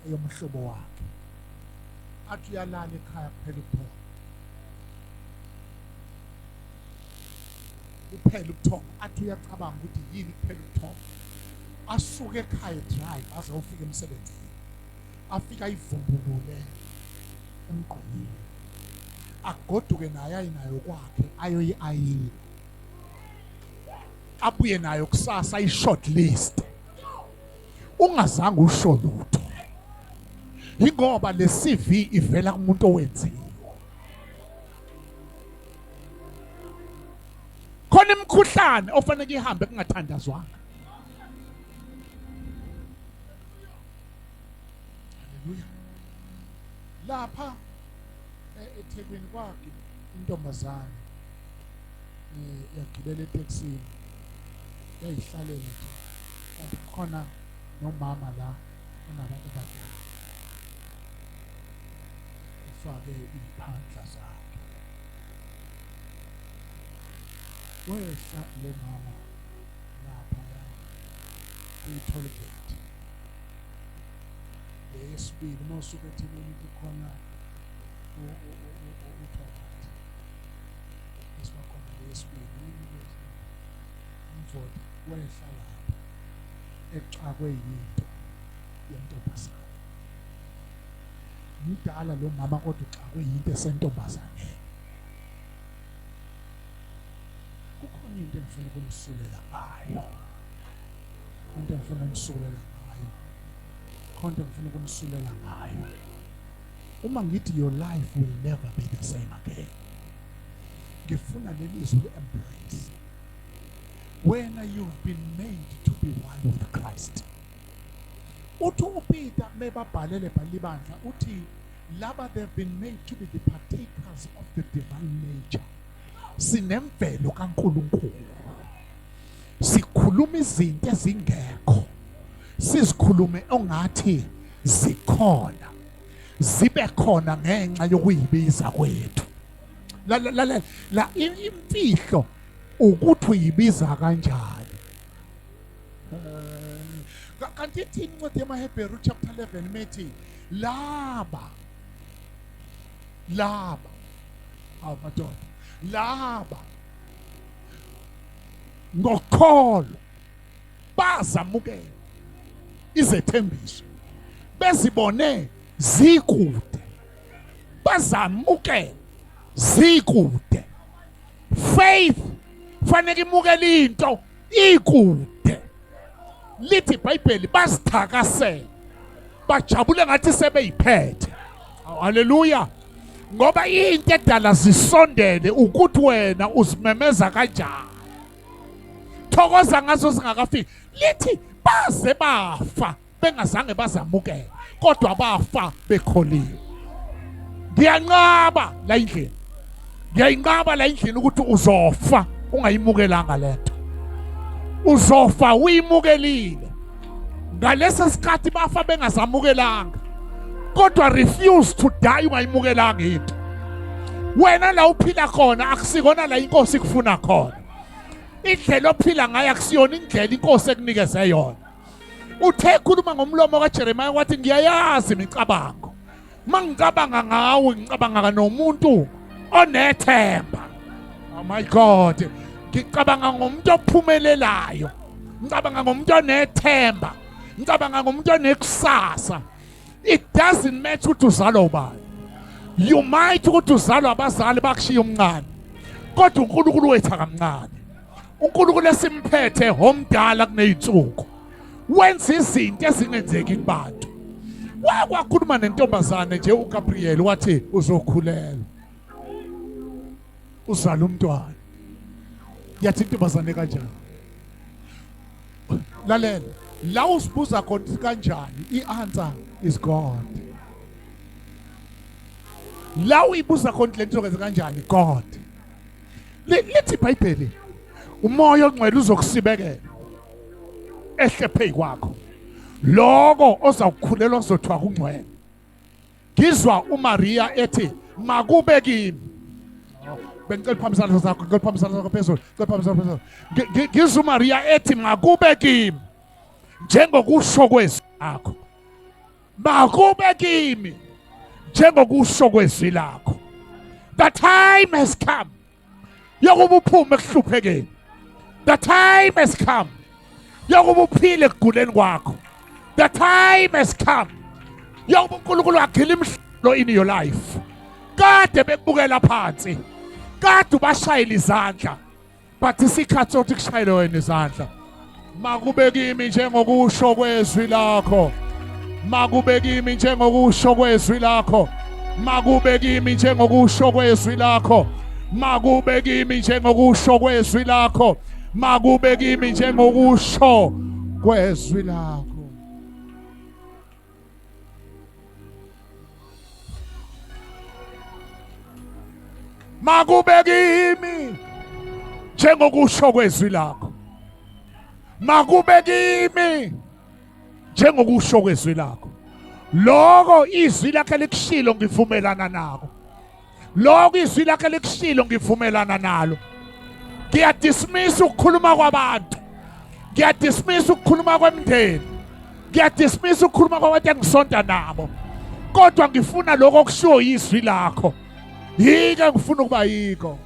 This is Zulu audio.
Eyomhlobo wakhe athi uyalala ekhaya kuphela ubuthongo, kuphela ubuthongo. Athi uyacabanga ukuthi yini kuphela ubuthongo, asuke ekhaya drive aze ufike emsebenzini, afike ayivumbulule emgqonyini, agoduke naye ayinayo kwakhe ayoyi-ayina, abuye nayo kusasa i-short list ungazange usho lutho, ingoba le CV ivela kumuntu owenziwe. Khona imikhuhlane ofanele ihambe kungathandazwanga. Haleluya. Lapha eThekwini kwakhe intombazane yagibela etekisini, yayihlalela nje, kanti kukhona nomama la onabantu abadala, ufake iy'phandla zakhe. Wehla lo mama lapha kwi-toll gate leyesibili, uma usuka eThekwini kukhona uThomathi esibakhona leyesibili umvoti, wehla lapho exakwe yinto yentombazane. Mdala lo mama kodwa uxakwe yinto esentombazaneni. Kukhona into engifuna ukumsulela ngayo, into engifuna ukumsulela ngayo, khona into engifuna ukumsulela ngayo. Uma ngithi your life will never be the same again, ngifuna leli zwi li-embrace wena. You've been made to be one with Christ. Uthi uPeter mebabhalele bhalibandla, uthi laba they've been made to be the partakers of the divine nature. Sinemvelo kaNkulunkulu, sikhuluma izinto ezingekho, sizikhulume ongathi zikhona, zibe khona ngenxa yokuyibiza kwethu. La la la la, imfihlo ukuthi uyibiza kanjani. Kanti ithini incwadi yamaHebheru chapter 11 methi laba laba, awu madoda, laba ngokholo bazamukela izethembiso bezibone zikude, bazamukela zikude. Faith fanele imukele into ikude. Lithi iBhayibheli bazithakasela, bajabule ngathi sebeyiphethe. Haleluya! Ngoba into edala zisondele ukuthi wena uzimemeza kanjani, thokoza ngazo zingakafiki. Lithi baze bafa bengazange bazamukele, kodwa bafa bekholiwe. Ngiyanqaba la indlini, ngiyayinqaba la indlini ukuthi uzofa ungayimukelanga lento. Uzofa uyimukelile. Ngalesa sikhathi bafa bengazamukelanga, kodwa refuse to die ungayimukelanga into. Wena la uphila khona akusikona la inkosi ikufuna khona. Indlela ophila ngayo akusiyona indlela inkosi ekunikeze yona. Uthe khuluma ngomlomo kaJeremiah wathi ngiyayazi imicabango, mangicabanga ngawe ngicabanga nomuntu onethemba. Oh my God, ngicabanga ngomuntu ophumelelayo, ngicabanga ngomuntu onethemba, ngicabanga ngomuntu onekusasa. It doesn't matter ukuthi uzalwa ubani. You might ukuthi uzalwa abazali bakushiya umncane, kodwa uNkulunkulu wethu akamncane. uNkulunkulu esimphethe homdala kuneyinsuku, wenza izinto ezingenzeki kubantu. Wakwakhuluma nentombazane nje uGabriel, wathi uzokhulelwa uzala umntwana. Yathi intombazane kanjani? Lalela la usibuza khona kanjani, i-answer is God. La uyibuza khona le nto izokwenza kanjani, God. Lithi iBhayibheli umoya ongcwele uzokusibekela ehle phezu kwakho, lokho ozawukhulelwa kuzothiwa kungcwele. Ngizwa uMaria ethi makube kimi. Bengicela uphakamisa isandla sakho, ngicela uphakamisa isandla sakho phezulu, ngicela uphakamisa phezulu. Ngizwa uMaria ethi makube kimi njengokusho kwezwi lakho. Makube kimi njengokusho kwezwi lakho. The time has come yokuba uphume ekuhluphekeni. The time has come yokuba uphile ekuguleni kwakho. The time has come yokuba uNkulunkulu agile imhlolo in your life. Kade bekubukela phansi, kade ubashayela izandla, but isikhathi sokuthi kushayele wena izandla. Makube kimi njengokusho kwezwi lakho, makube kimi njengokusho kwezwi lakho, makube kimi njengokusho kwezwi lakho, makube kimi njengokusho kwezwi lakho, makube kimi njengokusho kwezwi lakho. Makube kimi njengokusho kwezwi lakho, makube kimi njengokusho kwezwi lakho. Lokho izwi lakhe likushilo ngivumelana nako. Lokho izwi lakhe likushilo ngivumelana nalo. Ngiyadismiss ukukhuluma kwabantu, ngiyadismiss ukukhuluma kwemndeni, ngiyadismiss ukukhuluma kwabantu engisonta nabo, kodwa ngifuna lokho okushiwo yizwi lakho. Yike ngifuna ukuba yiko.